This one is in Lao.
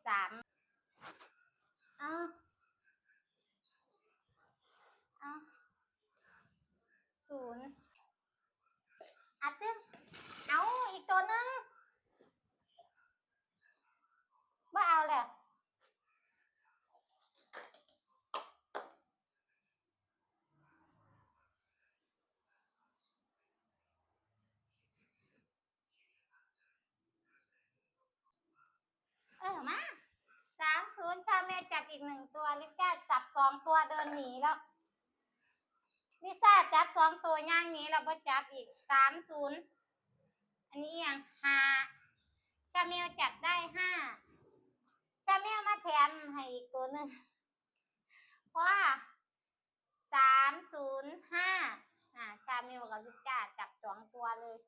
ສາມ ເອົາ ເອົາ ສູນ ອາ ຕຶ້ງ ເອົາ ອີກໂຕໜຶ່ງ ບໍ່ເອົາແລ້ວ. ເອີ ມາ ສາມສູນ ຊາແມວຈັບອີກໜຶ່ງຕົວ ລິຊາຈັບສອງຕົວເດີນໜີແລ້ວ ລິຊາຈັບສອງໂຕຍ່າງໜີແລ້ວ ບໍ່ຈັບອີກ ສາມສູນ ອັນນີ້ຫຍັງ ຫ້າ ຊາແມວຈັບໄດ້ຫ້າ ຊາແມວມາແຖມໃຫ້ອີກໂຕໜຶ່ງ ເພາະວ່າ ສາມສູນຫ້າ ອາ ຊາແມວກັບລິຊາຈັບສອງຕົວເລີຍ.